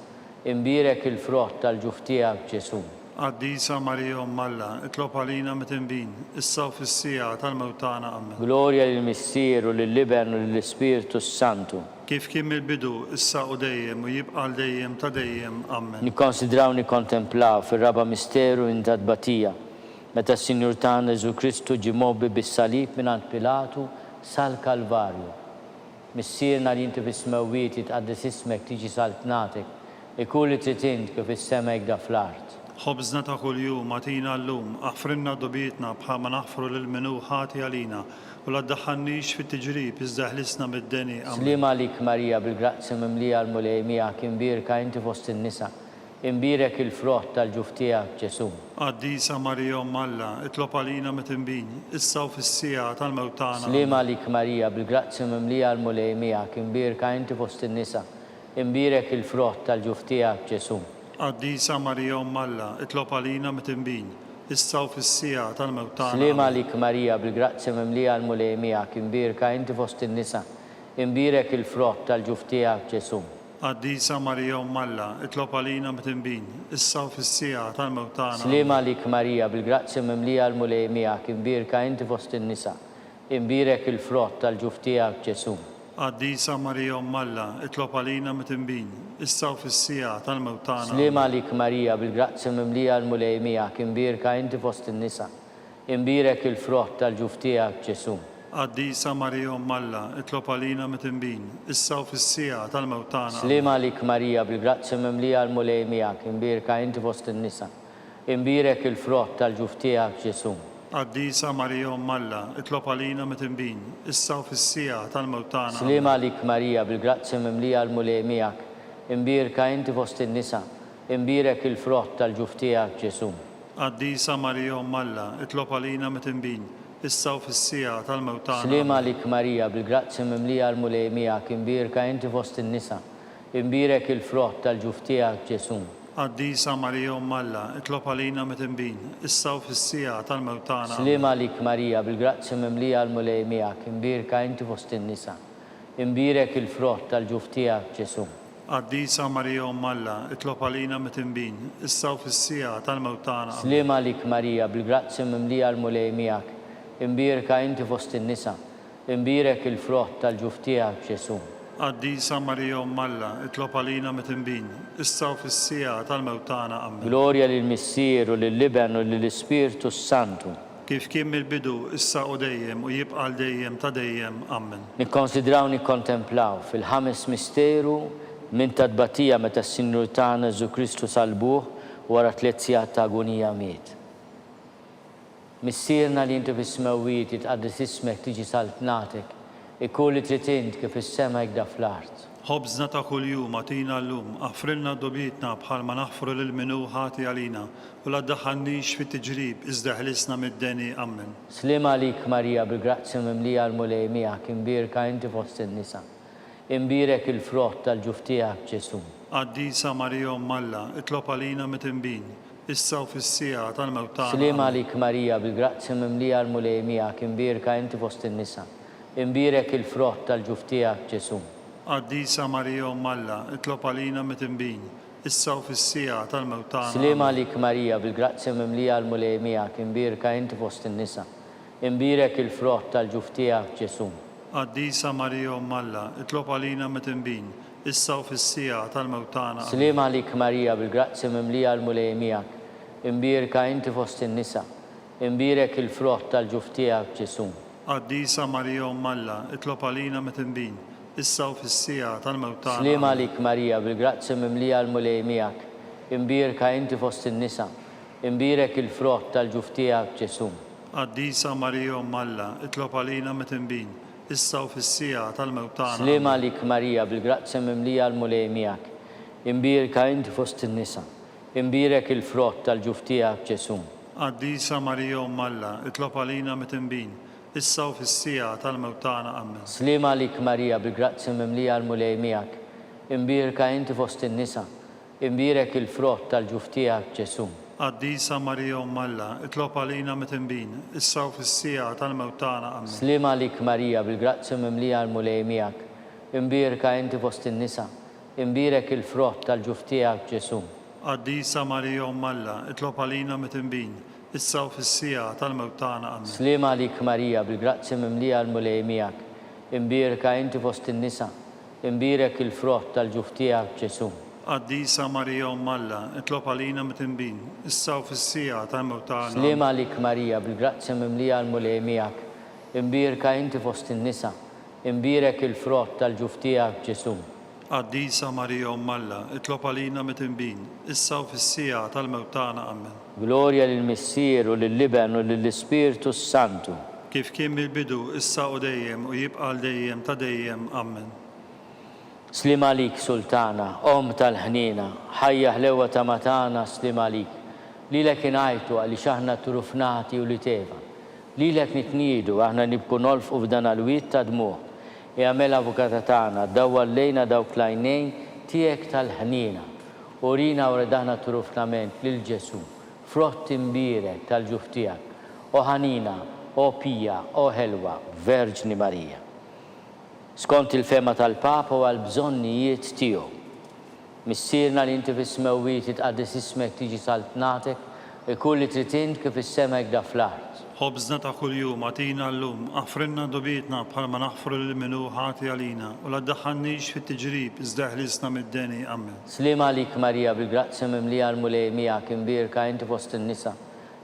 Imbierek il-frott tal-ġuf tiegħek, Ġesù. Qaddisa Marija Omm Alla, itlob għalina mitinbin, issa u fis-siegħa tal-mewt tagħna. Ammen. Glorja lill-Missier u lill-Iben u lill-Ispirtu s-Santu. Kif kien mill-bidu, issa u dejjem, u jibqa' għal dejjem ta' dejjem. Ammen. Nikkonsidraw nikkontemplaw fir-raba' misteru in ta' tbatija, meta s-Sinjur tagħna Ġesù Kristu ġie mgħobbi bis-salib mingħand Pilatu sal-Kalvarju. Missierna li inti fis-smewwiet, jitqaddes ismek, tiġi saltnatek, ikun li trid int kif fis-sema hekda fl-art. Ħobżna ta' kuljum agħtina llum, aħfrilna dnubietna bħalma naħfru lil min hu ħati għalina, U la ddaħħalnix fit-tiġrib, iżda eħlisna mid-deni. Ammen. Sliem għalik Marija bil-grazzja mimlija l-Mulej miegħek imbierka inti fost in-nisa, imbierek il-frott tal-ġuf tiegħek Ġesù. Qaddisa Marija Omm Alla, itlob għalina mitinbin, issa u fis-siegħa tal-mewt tagħna. Sliem Ammen. għalik Marija bil-grazzja mimlija l-Mulej miegħek imbierka inti fost in-nisa, Imbierek il-frott tal-ġuf tiegħek, Ġesù. Qaddisa Marija Omm Alla, itlob għalina mitinbin, issa u fis-siegħa tal-mewt tagħna. Sliem Ammen. għalik Marija, bil-grazzja mimlija l-Mulej miegħek, imbierka inti fost in-nisa, imbierek il-frott tal-ġuf tiegħek, Ġesù. Qaddisa Marija Omm Alla, itlob għalina mitinbin, issa u fis-siegħa tal-mewt tagħna. Sliem Ammen. għalik Marija, bil-grazzja mimlija l-Mulej miegħek, imbierka inti fost in-nisa, Imbierek il-frott tal-ġuf tiegħek, Ġesù. Qaddisa Marija Omm Alla, itlob għalina mitinbin, issa u fis-siegħa tal-mewt tagħna. Sliem Ammen. għalik Marija, bil-grazzja mimlija l-Mulej miegħek, imbierka inti fost in-nisa, imbierek il-frott tal-ġuf tiegħek, Ġesù. Qaddisa Marija Omm Alla, itlob għalina mitinbin, issa u fis-siegħa tal-mewt tagħna. Sliem Ammen. għalik Marija, bil-grazzja mimlija l-Mulej miegħek, imbierka inti fost in-nisa, Imbierek il-frott tal-ġuf tiegħek, Ġesù. Qaddisa Marija Omm Alla, itlob għalina mitinbin, issa u fis-siegħa tal-mewt tagħna. Sliem Ammen. għalik Marija, bil-grazzja mimlija l-Mulej miegħek, imbierka inti fost in-nisa, imbierek il-frott tal-ġuf tiegħek, Ġesù. Qaddisa Marija Omm Alla, itlob għalina mitinbin, issa u fis-siegħa tal-mewt tagħna. Sliem Ammen. għalik Marija, bil-grazzja mimlija l-Mulej miegħek, imbierka inti fost in-nisa, imbierek il-frott tal-ġuf tiegħek, Ġesù. Qaddisa Marija Omm Alla, itlob għalina mitinbin, issa u fis-siegħa tal-mewt tagħna. Sliem Ammen. għalik Marija, bil-grazzja mimlija l-Mulej miegħek, imbierka inti fost in-nisa, imbierek il-frott tal-ġuf tiegħek, Ġesù. Qaddisa Marija Omm Alla, itlob għalina mitinbin, issa u fis-siegħa tal-mewt tagħna. Ammen. Sliem għalik Marija, bil-grazzja mimlija l-Mulej miegħek, imbierka inti fost in-nisa, Imbierek il-frott tal-ġuf tiegħek, Ġesù. Qaddisa Marija Omm Alla, itlob għalina mitinbin, issa u fis-siegħa tal-mewt tagħna. Ammen. Glorja lill-Missier u lill-Iben u lill-Ispirtu s-Santu. Kif kien mill-bidu, issa u dejjem, u jibqa' għal dejjem ta' dejjem. Ammen. Nikkonsidraw nikkontemplaw fil-ħames misteru minn ta' tbatija meta s-Sinjur tagħna Ġesù Kristu sallbuh u wara tliet sigħat ta' agunija miet. Missierna li inti fis-smewwiet, jitqaddes ismek, tiġi saltnatek, ikun li trid int kif fis-sema hekda fl-art. Ħobżna ta' kuljum agħtina llum, aħfrilna dnubietna bħalma naħfru lil min hu ħati għalina, u la ddaħħalnix fit-tiġrib, iżda eħlisna mid-deni. Ammen. Sliem għalik Marija bil-grazzja mimlija l-Mulej miegħek, imbierka inti fost in-nisa. Imbierek il-frott tal-ġuf tiegħek Ġesù. Qaddisa Marija Omm Alla, itlob għalina mitinbin, issa u fis-siegħa tal-mewt tagħna. Sliem Ammen. għalik Marija bil-grazzja mimlija l-Mulej miegħek, imbierka inti fost in-nisa. Imbierek il-frott tal-ġuf tiegħek Ġesù. Qaddisa Marija Omm Alla, itlob għalina mitinbin, issa u fis-siegħa tal-mewt tagħna. Sliem Ammen. għalik Marija bil-grazzja mimlija l-Mulej miegħek, imbierka inti fost in-nisa. Imbierek il-frott tal-ġuf tiegħek Ġesù. Qaddisa Marija Omm Alla, itlob għalina mitinbin, issa u fis-siegħa tal-mewt tagħna. Ammen. Sliem għalik Marija bil-grazzja mimlija l-Mulej miegħek, imbierka inti fost in-nisa, imbierek il-frott tal-ġuf tiegħek Ġesù. Qaddisa Marija Omm Alla, itlob għalina mitinbin, issa u fis-siegħa tal-mewt tagħna. Sliem Ammen. għalik Marija bil-grazzja mimlija l-Mulej miegħek, imbierka inti fost in-nisa, imbierek il-frott tal-ġuf tiegħek Ġesù. Qaddisa Marija Omm Alla, itlob għalina midinbin, issa u fis-siegħa tal-mewt tagħna. Sliem Ammen. għalik Marija, bil-grazzja mimlija l-Mulej miegħek. Imbierka inti fost in-nisa. Imbierek il-frott tal-ġuf tiegħek Ġesù. Qaddisa Marija Omm Alla, itlob għalina midinbin, issa u fis-siegħa tal-mewt tagħna. Ammen. Sliem għalik Marija, bil-grazzja mimlija l-Mulej miegħek. Imbierka inti fost in-nisa. Imbierek il-frott tal-ġuf tiegħek Ġesù. Qaddisa Marija Omm Alla, itlob għalina midinbin, issa u fis-siegħa tal-mewt tagħna. Ammen. Sliem għalik Marija, bil-grazzja mimlija l-Mulej miegħek. Imbierka inti fost in-nisa. Imbierek il-frott tal-ġuf tiegħek Ġesù. Qaddisa Marija Omm Alla, itlob għalina midinbin, issa u fis-siegħa tal-mewt tagħna. Ammen. Sliem għalik Marija, bil-grazzja mimlija l-Mulej miegħek. Imbierka inti fost in-nisa. Imbierek il-frott tal-ġuf tiegħek Ġesù. Qaddisa Marija Omm Alla, itlob għalina midinbin, issa u fis-siegħa tal-mewt tagħna. Sliem għalik Marija, bil-grazzja mimlija l-Mulej miegħek. Imbierka inti fost in-nisa. Imbierek il-frott tal-ġuf tiegħek Ġesù. Qaddisa Marija Omm Alla, itlob għalina midinbin, issa u fis-siegħa tal-mewt tagħna. Ammen. Glorja lill-Missier u lill-Iben u lill-Ispirtu s-Santu. Kif kien mill-bidu, issa u dejjem, u jibqa' għal dejjem ta' dejjem. Ammen. Sliem għalik, Sultana, Omm tal-ħniena, ħajja ħlewwa tama tagħna, sliem għalik. Lilek ingħajtu għaliex aħna trufnati ulied Eva. Lilek nitniedu, aħna nibku nolfqu f'dan għall-wied ta' dmugħ. Ejja mela Avukata tagħna, dawwar lejna dawk l-għajnejn tiegħek tal-ħniena. Urina wara daħna trufnament lil Ġesù, frott imbierek tal-ġuf tiegħek. O ħanina, o pija, o ħelwa, Verġni Marija. Skont il-fehma tal-Papa u għall-bżonnijiet tiegħu. Missierna li inti fis-smewwiet jitqaddes ismek tiġi saltnatek, ikun li trid int kif fis-sema hekk da fl-art. Ħobżna ta' kuljum agħtina llum, aħfrilna dnubietna bħalma naħfru lil min hu ħati għalina, u la ddaħħalnix fit-tiġrib iżda eħlisna mid-deni. Ammen. Sliem għalik Marija bil-grazzja mimlija l-Mulej miegħek imbierka inti fost in-nisa,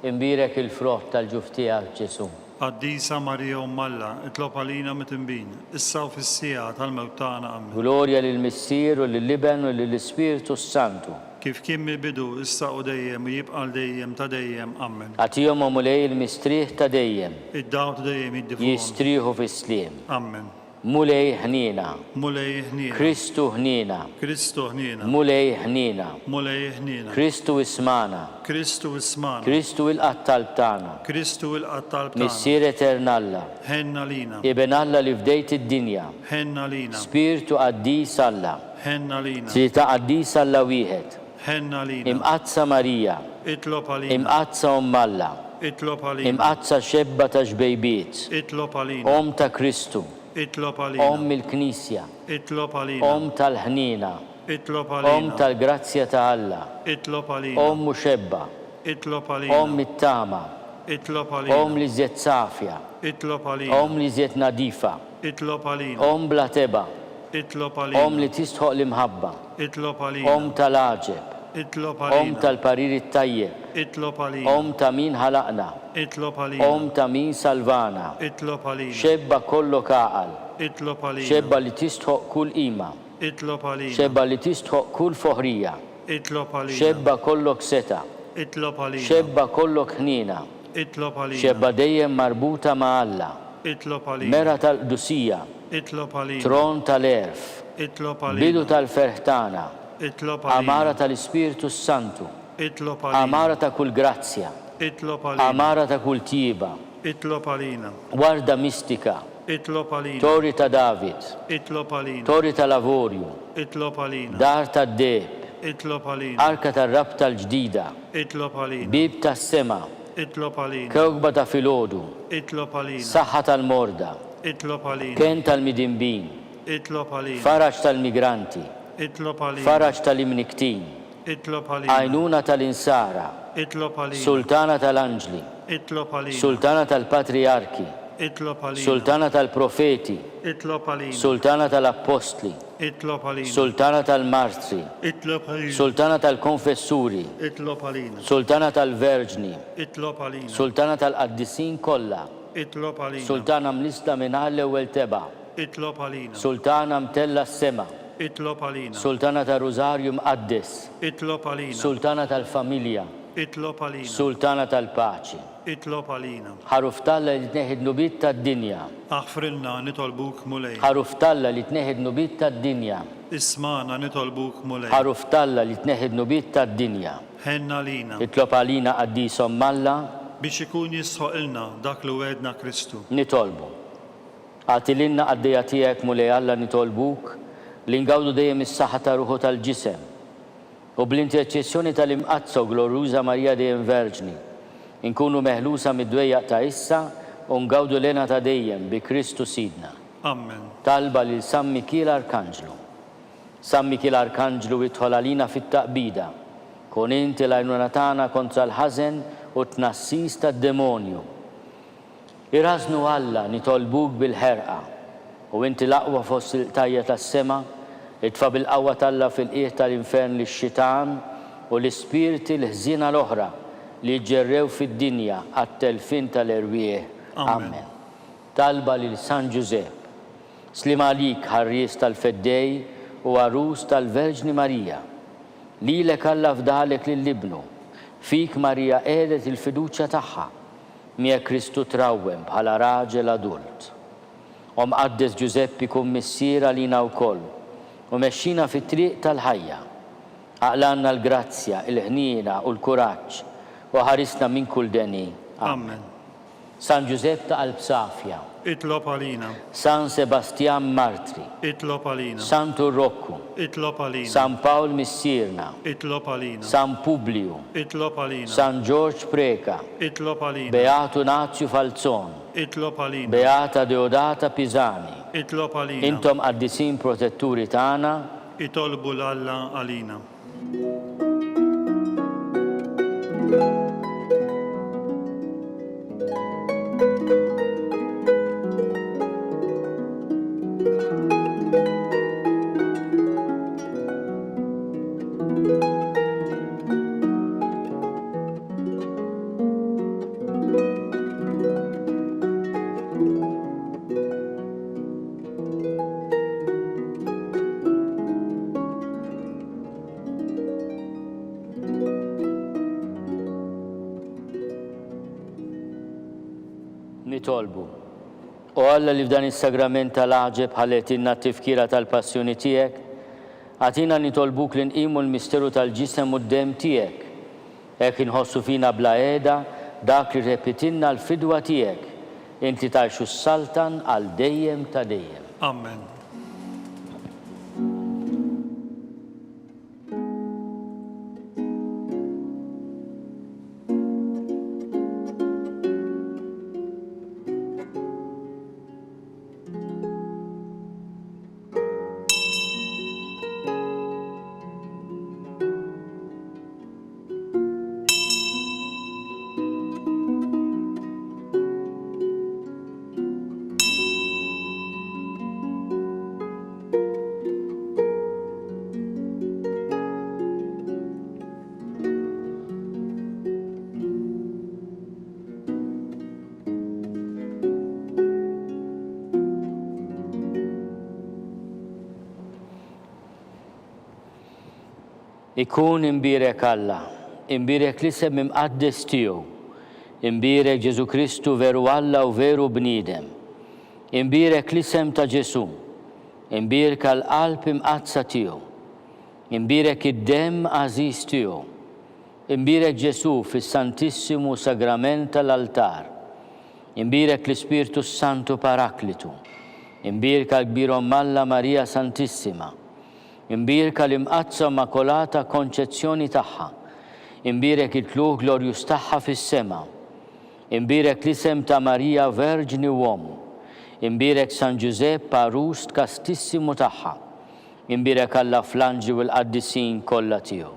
Imbierek il-frott tal-ġuf tiegħek, Ġesù. Qaddisa Marija Omm Alla, itlob għalina midinbin, issa u fis-siegħa tal-mewt tagħna. Ammen. Glorja lill-Missier u lill-Iben u lill-Ispirtu s-Santu. Kif kien mill-bidu, issa u dejjem, u jibqa' għal dejjem ta' dejjem. Ammen. Agħtihom, o Mulej, il-mistrieħ ta' dejjem. Id-dawl ta' dejjem jiddi fuqhom. Jistrieħu fis-sliem. Ammen. Mulej ħniena. Mulej ħniena. Kristu ħniena. Kristu ħniena. Mulej ħniena. Mulej ħniena. Kristu ismagħna. Kristu ismagħna. Kristu ilqa' t-talb tagħna. Kristu ilqa' t-talb tagħna. Missier etern Alla. Ħenn għalina. Iben Alla li fdejt id-dinja. Ħenn għalina. Spirtu qaddis Alla. Ħenn għalina. Trinità qaddisa Alla wieħed. Ħenn għalina. Imqaddsa Marija. Itlob għalina. Imqaddsa Omm Alla. Itlob għalina. Imqaddsa Xebba ta' xbejbiet. Itlob għalina. Omm ta' Kristu. Itlob għalina. Omm il-Knisja. Itlob għalina. Omm tal-ħniena. Itlob għalina. Omm tal-grazzja ta' Alla. Itlob għalina. Omm u xebba. Itlob għalina. Omm it-tama. Itlob għalina. Omm l-iżjed safja. Itlob għalina. Omm l-iżjed nadifa. Itlob għalina. Omm bla tebgħa. Itlob għalina. Omm li tistħoq l-imħabba. Itlob għalina. Omm tal-għaġeb. Itlob għalina. Omm tal-parir it-tajjeb. Itlob għalina. Omm ta' min ħalaqna. Itlob għalina. Omm ta' min salvana. Itlob għalina. Xebba kollok għaqal. Itlob għalina. Xebba li tistħoq kull qima. Itlob għalina. Xebba li tistħoq kull foħrija. Itlob għalina. Xebba kollok setgħa. Itlob għalina. Xebba kollok ħniena. Itlob għalina. Xebba dejjem marbuta ma' Alla. Itlob għalina. Mera tal-qdusija. Itlob għalina. Tron tal-għerf. Itlob għalina. Bidu tal-ferħ tagħna. Itlob għalina. Għamara tal-Ispirtu s-Santu. Itlob għalina. Għamara ta' kull grazzja. Itlob għalina. Għamara ta' kull tjieba. Itlob għalina. Warda mistika. Itlob għalina. Torri ta' David. Itlob għalina. Torri tal-avorju. Itlob għalina. Dar tad-deheb. Itlob għalina. Arka tar-rabta l-ġdida. Itlob għalina. Bieb tas-sema. Itlob għalina. Kewkba ta' filgħodu. Itlob għalina. Saħħa tal-morda. Itlob għalina. Kenn tal-midinbin. Itlob għalina. Faraġ tal-migranti. Itlob għalina. Faraġ tal-imnikktin. Itlob għalina. Għajnuna tal-insara. Itlob għalina. Sultana tal-anġli. Itlob għalina. Sultana tal-patrijarki. Itlob għalina. Sultana tal-profeti. Itlob għalina. Sultana tal-appostli. Itlob għalina. Sultana tal-martri. Itlob għalina. Sultana tal-konfessuri. Itlob għalina. Sultana tal-verġni. Itlob għalina. Sultana tal-qaddisin kollha. Itlob għalina. Sultana mlissla mingħajr l-ewwel tebgħa. Itlob għalina. Sultana mtellgħa s-sema. Itlob għalina. Sultana tar-Rużarju Mqaddes. Itlob għalina. Sultana tal-familja. Itlob għalina. Sultana tal-paċi. Itlob għalina. Ħaruf t'Alla li tneħħi d-dnubiet tad-dinja. Aħfrilna, nitolbuk, Mulej. Ħaruf t'Alla li tneħħi d-dnubiet tad-dinja. Ismagħna, nitolbuk, Mulej. Ħaruf t'Alla li tneħħi d-dnubiet tad-dinja. Ħenn għalina. Itlob għalina, Qaddis Omm Alla. Biex ikun jistħoqilna dak li wegħedna Kristu. Nitolbu. Agħti lilna qaddejja tiegħek, Mulej Alla, nitolbuk, li ngawdu dejjem is-saħħa tar-ruħ u tal-ġisem, u bl-interċessjoni tal-Imqaddsa u Glorjuża Marija dejjem Verġni, inkunu meħlusa mid-dwejjaq ta' issa u ngawdu l-hena ta' dejjem bi Kristu Sidna. Ammen. Talba lil San Mikiel Arkanġlu. San Mikiel Arkanġlu idħol għalina fit-taqbida. Kun int il-għajnuna tagħna kontra l-ħażen u t-tnassis tad-demonju. Irażżnu Alla, nitolbuk bil-ħerqa. U inti l-aqwa fost il-qtajja' tas-sema, itfa' bil-qawwa t'Alla fil-qiegħ tal-infern lix-xitan u l-ispirti l-ħżiena l-oħra li jiġġerrew fid-dinja għat-telfien tal-erwieħ. Amen. Talba lil San Ġużepp. Sliem għalik, ħarries tal-Feddej u għarus tal-Verġni Marija. Lilek Alla fdalek lil Ibnu. Fik Marija qiegħdet il-fiduċja tagħha. Miegħek Kristu trawwem bħala raġel adult. O Mqaddes Ġużeppi kun missier għalina wkoll u mexxina fit-triq tal-ħajja. Aqlgħalna l-grazzja, il-ħniena u l-kuraġġ u ħarisna minn kull deni. Amen. San Ġużepp ta' qalb safja. Itlob għalina. San Sebastjan Martri. Itlob għalina. Santu Rokku. Itlob għalina. San Pawl Missierna. Itlob għalina. San Publiju. Itlob għalina. San Ġorġ Preca. Itlob għalina. Beatu Nazju Falzon. Itlob għalina. Beata Deodata Pisani. Itlob għalina. Intom qaddisin protetturi tagħna. Itolbu 'l Alla għalina. Nitolbu. O Alla li f'dan is-sagrament tal-għaġeb ħallejtilna t-tifkira tal-passjoni tiegħek, agħtina nitolbuk li nqimu l-misteru tal-ġisem u d-demm tiegħek, hekk inħossu fina bla heda dak li rrepitilna l-fidwa tiegħek, int li tgħix u ssaltan għal dejjem ta' dejjem. Amen. Ikun imbierek Alla, imbierek l-isem imqaddes tiegħu, imbierek Ġesù Kristu veru Alla u veru bniedem. Imbierek l-isem ta' Ġesù, imbierka l-qalb imqaddsa tiegħu. Imbierek id-demm għażiż tiegħu. Imbierek Ġesù fis-Santissimu Sagrament tal-Altar. Imbierek l-Ispirtu s-Santu Paraklitu. Imbierka l-Kbir Omm Alla Marija Santissima. Imbierka l-Imqaddsa Immakolata Konċezzjoni tagħha. Imbierek it-tlugħ glorjuż tagħha fis-sema. Imbierek l-isem ta' Marija Verġni u Omm. Imbierek San Ġużepp għarus kastissimu tagħha. Imbierek Alla fl-anġli u l-qaddisin kollha tiegħu.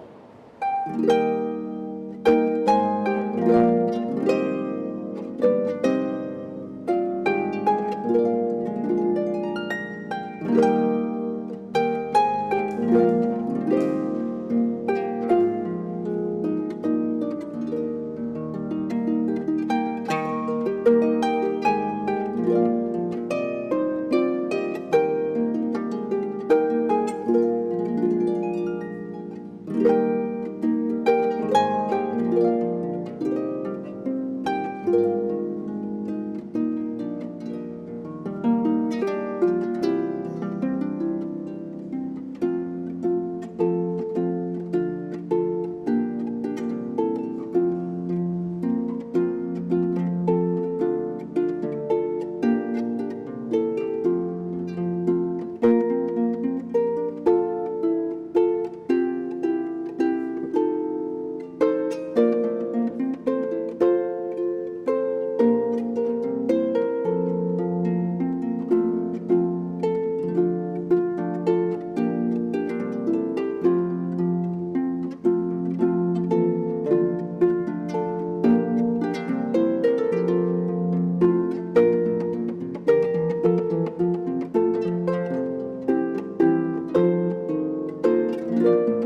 Amen.